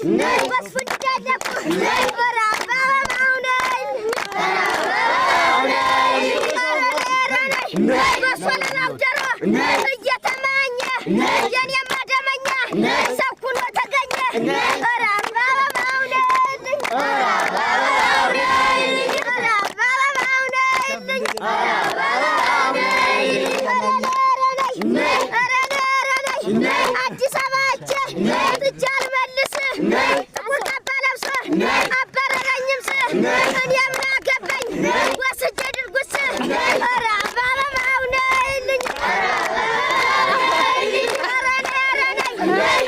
መስፍን ደለቁ ኧረ አበባው ነይ በሶለላው ዶሮ እየተማኘ የኔማ ደመኛ ሰው ሁኖ ተገኘ። ኧረ አበባው ነይልኝ፣ ኧረ አበባው ነይልኝ፣ ኧረ ነይ አዲስ አበባ ሂጅ ጥጃ አልመልስ ጥቁር ካባ ለብሶ አባረረኝም ስ እኔ ምን አገባኝ ወስጄ ድርጉስ። ኧረ አበባው ነይልኝ፣ ኧረ ነይ፣ ኧረ ነይ።